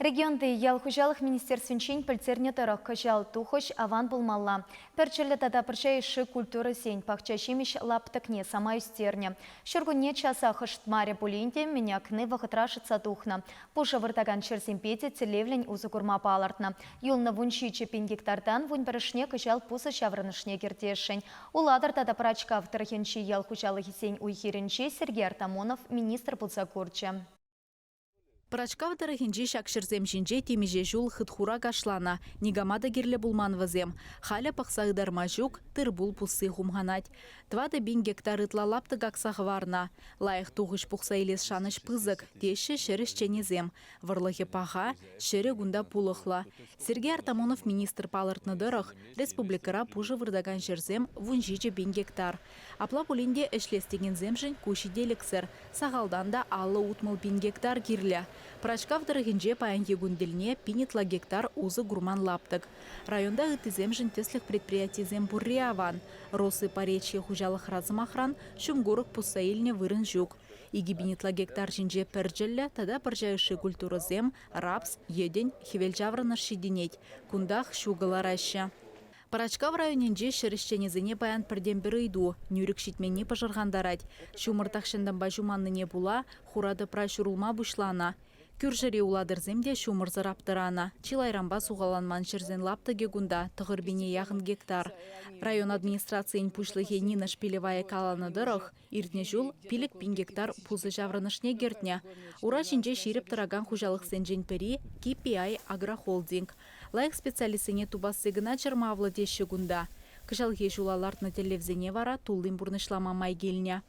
Регионти ял хуҫалӑх министерствинчен пӗлтернӗ тӑрӑх, кӑҫал тухӑҫ аван пулмалла. Пӗрчӗллӗ тата пӑрҫа йышши культурӑсен пахча ҫимӗҫ лаптӑкне самай ӳстернӗ. Ҫуркунне часах ӑшӑтмарӗ пулин те мӗн акни вӑхӑтра шӑтса тухнӑ. Пушӑ выртакан ҫӗрсемпе те тӗллевлӗн усӑ курма палӑртнӑ. Юлнӑ 17 000 гектартан вунпӗрӗшне кӑҫал пусӑ ҫаврӑнӑшне кӗртесшӗн. Улатӑр тата Пӑрачкав тӑрӑхӗнчи ял хуҫалӑхӗсен уй-хирӗнче Сергей Артамонов министр пулса курчӗ. Пӑрачкав тӑрӑхӗнчи ҫак ҫӗрсем ҫинче темиҫе ҫул хытхура кашланӑ. Никама та кирлӗ пулман вӗсем. Халӗ пӑхса ытарма ҫук, тыр-пул пусси хумханать. 4000 гектар ытла лаптӑк акса хӑварнӑ. Лайӑх тухӑҫ пухса илес шанӑҫ пысӑк, теҫҫӗ ҫӗр ӗҫченӗсем. Вӑрлӑхӗ паха, ҫӗрӗ кунта пулӑхлӑ. Сергей Артамонов министр палӑртнӑ тӑрӑх, республикӑра пушӑ выртакан ҫӗрсем 17 000 гектар. Апла пулин те ӗҫлес текенсемшӗн ку ҫителӗксӗр. Сахалтан та 50-60 000 гектар кирлӗ. Пӑрачкав тӑрӑхӗнче паянхи кун тӗлне пин ытла гектар усӑ курман лаптӑк. Районта ыттисемшӗн тӗслӗх предприятисем пурри аван. Росы Поречье хуҫалӑхра, сӑмахран, ҫумкурӑк пусса илнӗ вырӑн ҫук. 2000 ытла гектар ҫинче пӗрчӗллӗ тата пӑрҫа йышши культурӑсем, рапс, йӗтӗн, хӗвелҫаврӑнӑш ҫитӗнет. Кунтах ҫу кӑлараҫҫӗ. Пӑрачкав районӗнчи ҫӗр ӗҫченӗсене паян пӗртен-пӗр ыйту – нӳрӗк ҫитменни пӑшӑрхантарать. Ҫумӑр тахҫантанпа ҫуманнине пула хура тӑпра ҫурӑлма пуҫланӑ. Кӳршӗри улатӑрсем те ҫумӑрсӑр аптӑранӑ. Чылайранпа сухаланман ҫӗрсен лаптӑкӗ кунта 9000 яхӑн гектар. Район администрацийӗн пуҫлӑхӗ Нина Шпилевая каланӑ тӑрӑх, иртнӗ ҫул 5000 гектар пусӑ ҫаврӑнӑшне кӗртнӗ. Ура ҫинче ҫирӗп тӑракан хуҫалӑхсенчен пӗри – KPI Агрохолдинг. Лайӑх специалистсене тупасси кӑна чӑрмавлӑ теҫҫӗ кунта. Кӑҫалхи ҫула лартнӑ тӗллевсене вара туллин пурнӑҫлама май килнӗ.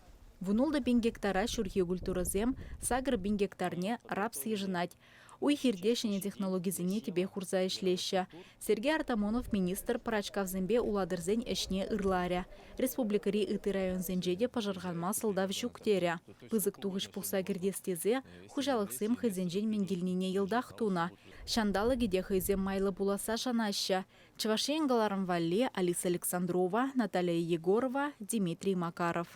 16 000 гектара ҫурхи культурӑсем, 8000 гектарне рапс йышӑнать. Уй-хирте ҫӗнӗ технологисене тӗпе хурса ӗҫлеҫҫӗ. Сергей Артамонов министр пӑрачкавсемпе улатӑрсен ӗҫне ырларӗ. Республикӑри ытти районсенче те пӑшӑрханма сӑлтав ҫук терӗ. Пысӑк тухӑҫ пухса кӗртес тесе хуҫалӑхсем хӑйсенчен мӗн килнине йӑлтах тунӑ. Ҫанталӑкӗ те хӑйсем майлӑ пуласса шанаҫҫӗ. Чӑваш Ен кӑларӑм валли Алиса Александрова, Наталия Егорова, Дмитрий Макаров.